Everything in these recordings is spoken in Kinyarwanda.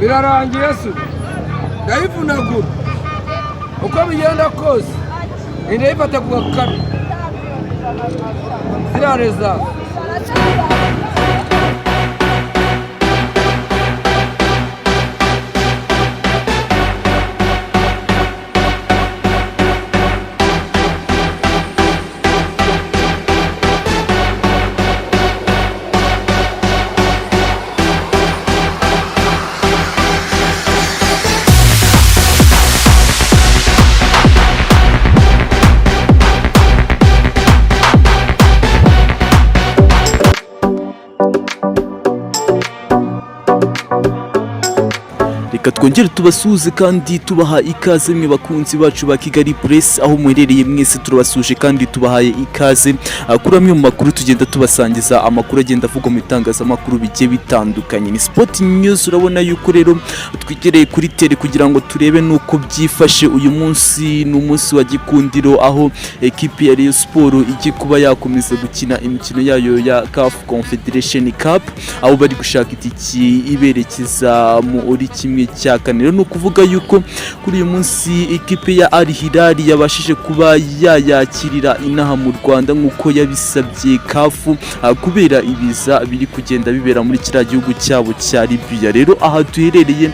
Birarangiye se? Ndayivunagura uko bigenda kose, ndayifata ku gakanu ziriya reserve. Reka twongere tubasuhuze kandi tubaha ikaze, mwe bakunzi bacu ba Kigali Press, aho muherereye mwese turabasuhuje kandi tubahaye ikaze. Kuri amwe mu makuru tugenda tubasangiza, amakuru agenda avugwa mu bitangazamakuru bigiye bitandukanye, ni Sport News. Urabona yuko rero twigereye kuri terrain kugira ngo turebe nuko byifashe. Uyu munsi ni umunsi wa Gikundiro, aho ekipi ya Rayon Sport igiye kuba yakomeza gukina imikino yayo ya CAF Confederation Cup, aho bari gushaka itiki iberekeza muri 1/4. Rero ni ukuvuga yuko kuri uyu munsi ikipe ya Al Hilal yabashije kuba yayakirira inaha mu Rwanda nk'uko yabisabye CAF, kubera ibiza biri kugenda bibera muri kiriya gihugu cyabo cya Libya. Rero aha duherereye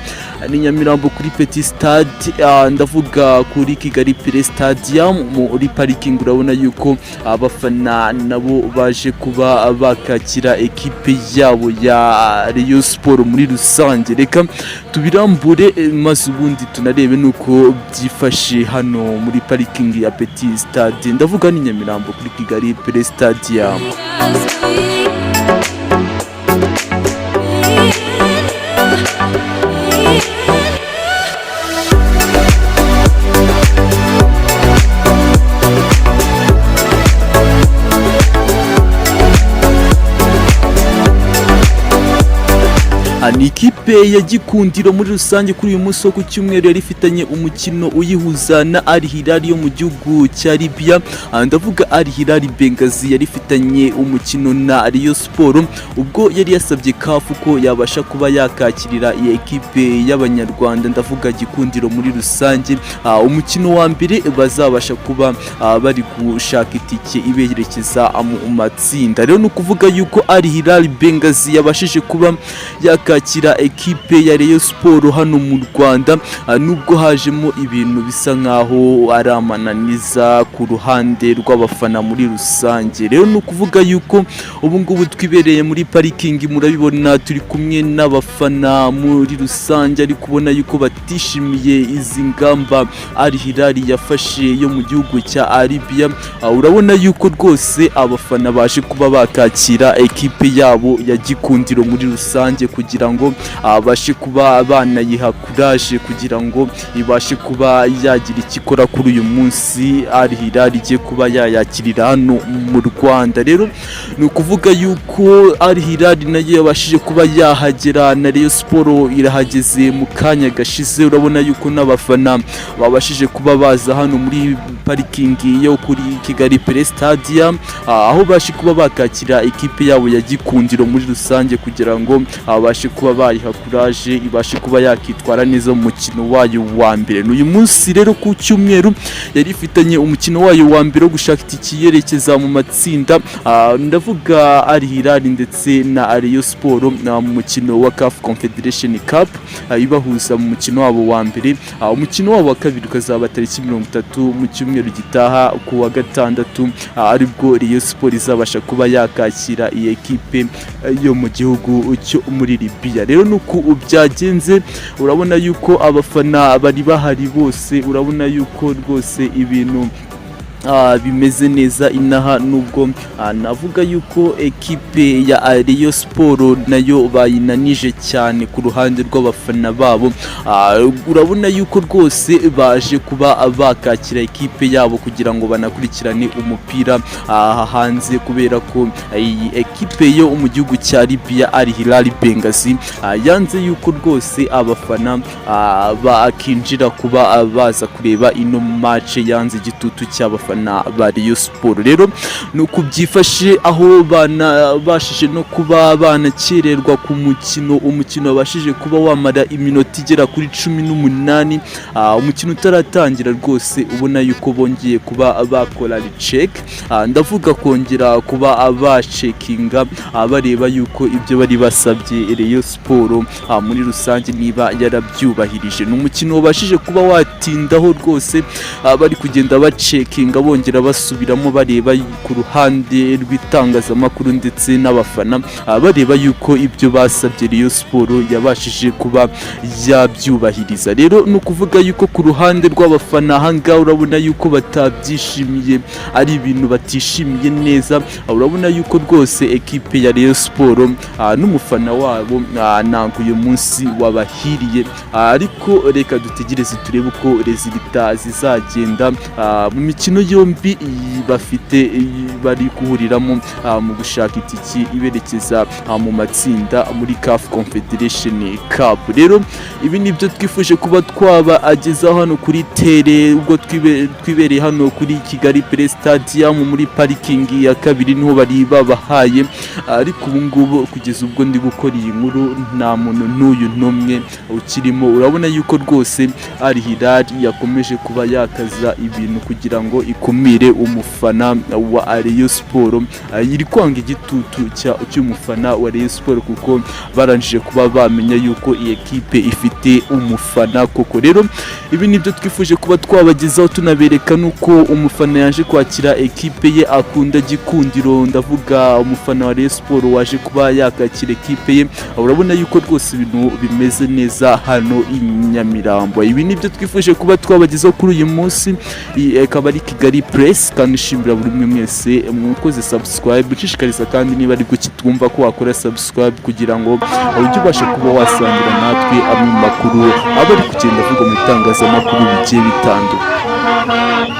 ni Nyamirambo kuri Petit Stade, ndavuga kuri Kigali Pele Stadium, muri parking. Urabona yuko abafana nabo baje kuba bakakira ekipe yabo ya Rayon Sport muri rusange. Reka tubirambure, maze ubundi tunarebe nuko byifashe hano muri parking ya Petit Stade, ndavuga ni Nyamirambo kuri Kigali Pele Stadium. Ni ikipe ya Gikundiro muri rusange kuri uyu munsi wo ku cyumweru yari ifitanye umukino uyihuza na Al Hilal yo mu gihugu cya Libya. Ndavuga Al Hilal Benghazi yari ifitanye umukino na Rayon Sport, ubwo yari yasabye CAF ko yabasha kuba yakakirira iyi ekipe y'Abanyarwanda, ndavuga Gikundiro muri rusange. Umukino wa mbere bazabasha kuba bari gushaka itike iberekeza mu matsinda. Rero ni ukuvuga yuko Al Hilal Benghazi yabashije kuba yakakira ekipe ya Rayon Sport hano mu Rwanda, nubwo hajemo ibintu bisa nkaho ari amananiza ku ruhande rw'abafana muri rusange. Rero ni ukuvuga yuko ubu ngubu twibereye muri parking, murabibona turi kumwe n'abafana muri rusange, ariko ubona yuko batishimiye izi ngamba Al Hilal yafashe yo mu gihugu cya Libya. Urabona yuko rwose abafana baje kuba bakakira ekipe yabo ya Gikundiro muri rusange kugira ngo abashe kuba banayiha courage, kugira ngo ibashe kuba yagira icyo ikora kuri uyu munsi Al Hilal igiye kuba yayakirira hano mu Rwanda. Rero ni ukuvuga yuko Al Hilal nayo yabashije kuba yahagera, na Rayon Sport irahageze mu kanya gashize. Urabona yuko n'abafana babashije kuba baza hano muri parking yo kuri Kigali Pele Stadium, aho bashe kuba bakakira ikipe yabo ya Gikundiro muri rusange kugira ngo babashe kuba bayiha courage, ibashe kuba yakitwara neza mu mukino wayo wa mbere. Ni uyu munsi rero ku cyumweru yari ifitanye umukino wayo wa mbere wo gushaka itiki yerekeza mu matsinda, ndavuga Al Hilal ndetse na Rayon Sport, mu mukino wa CAF Confederation Cup, ibahuza mu mukino wabo wa mbere. Umukino wabo wa kabiri ukazaba tariki 30 mu cyumweru gitaha ku wa gatandatu, aribwo Rayon Sport izabasha kuba yakakira iyi ekipe yo mu gihugu cyo muri Libya. Rero nuko byagenze, urabona yuko abafana bari bahari bose, urabona yuko rwose ibintu bimeze neza inaha, nubwo navuga yuko ekipe ya Rayon Sport nayo bayinanije cyane ku ruhande rw'abafana babo. Urabona yuko rwose baje kuba bakakira ekipe yabo kugira ngo banakurikirane umupira hanze, kubera ko iyi ekipe yo mu gihugu cya Libya, Al Hilal Benghazi, yanze yuko rwose abafana bakinjira kuba baza kureba ino match, yanze igitutu cy'abafana. abafana ba Rayon Sport. Rero ni uku byifashe, aho banabashije no kuba banakererwa ku mukino, umukino wabashije kuba wamara iminota igera kuri 18, umukino utaratangira rwose. Ubona yuko bongeye kuba bakora recheck, ndavuga kongera kuba bacekinga, bareba yuko ibyo bari basabye Rayon Sport muri rusange niba yarabyubahirije. Ni umukino wabashije kuba watindaho rwose, bari kugenda bacekinga, bongera basubiramo, bareba ku ruhande rw'itangazamakuru ndetse n'abafana, bareba yuko ibyo basabye Rayon Sport yabashije kuba yabyubahiriza. Rero ni ukuvuga yuko ku ruhande rw'abafana ahangaha urabona yuko batabyishimiye, ari ibintu batishimiye neza. Urabona yuko rwose ekipe ya Rayon Sport n'umufana wabo ntabwo uyu munsi wabahiriye. Ariko reka dutegereze turebe uko résultats zizagenda mu mikino yombi iyi bafite, iyi bari guhuriramo mu gushaka itiki iberekeza mu matsinda muri CAF Confederation Cup. Rero ibi nibyo twifuje kuba twabagezaho hano kuri terrain, ubwo twibereye hano kuri Kigali Pele Stadium muri parking ya kabiri, niho bari babahaye. Ariko ubu ngubu, kugeza ubwo ndi gukora iyi nkuru, nta muntu n'uyu n'umwe ukirimo. Urabona yuko rwose Al Hilal yakomeje kuba yakaza ibintu kugira ngo ikumire umufana wa Rayon Sport. Iri kwanga igitutu cy'umufana wa Rayon Sport, kuko barangije kuba bamenya yuko iyi ekipe ifite umufana koko. Rero ibi nibyo twifuje kuba twabagezaho, tunabereka nuko umufana yaje kwakira ekipe ye akunda, Gikundiro, ndavuga umufana wa Rayon Sport waje kuba yakakira ekipe ye. Urabona yuko rwose ibintu bimeze neza hano i Nyamirambo. Ibi nibyo twifuje kuba twabagezaho kuri uyu munsi. Iyi akaba ari Kigali Press, kandi nshimira buri umwe mwese mwakoze subscribe, nshishikariza kandi niba ari twumva ko wakora subscribe kugira ngo ujye ubasha kuba wasangira natwe amwe mu makuru aba ari kugenda avugwa mu itangazamakuru bigiye bitandukanye.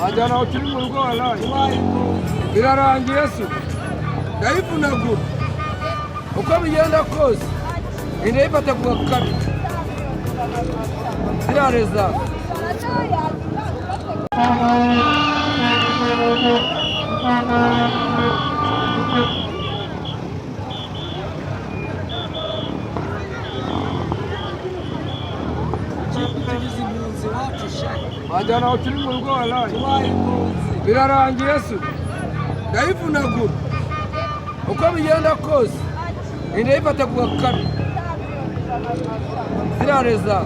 Wajyana aho turi mu rugo, waraye birarangiye se, ndayivunagura uko bigenda kose, ndayifata ku wa kabiri zirareza. Wajyana aho turi mu rugo, waraye birarangiye se, ndayivunagura uko bigenda kose, ndayifata ku wa kabiri zirareza.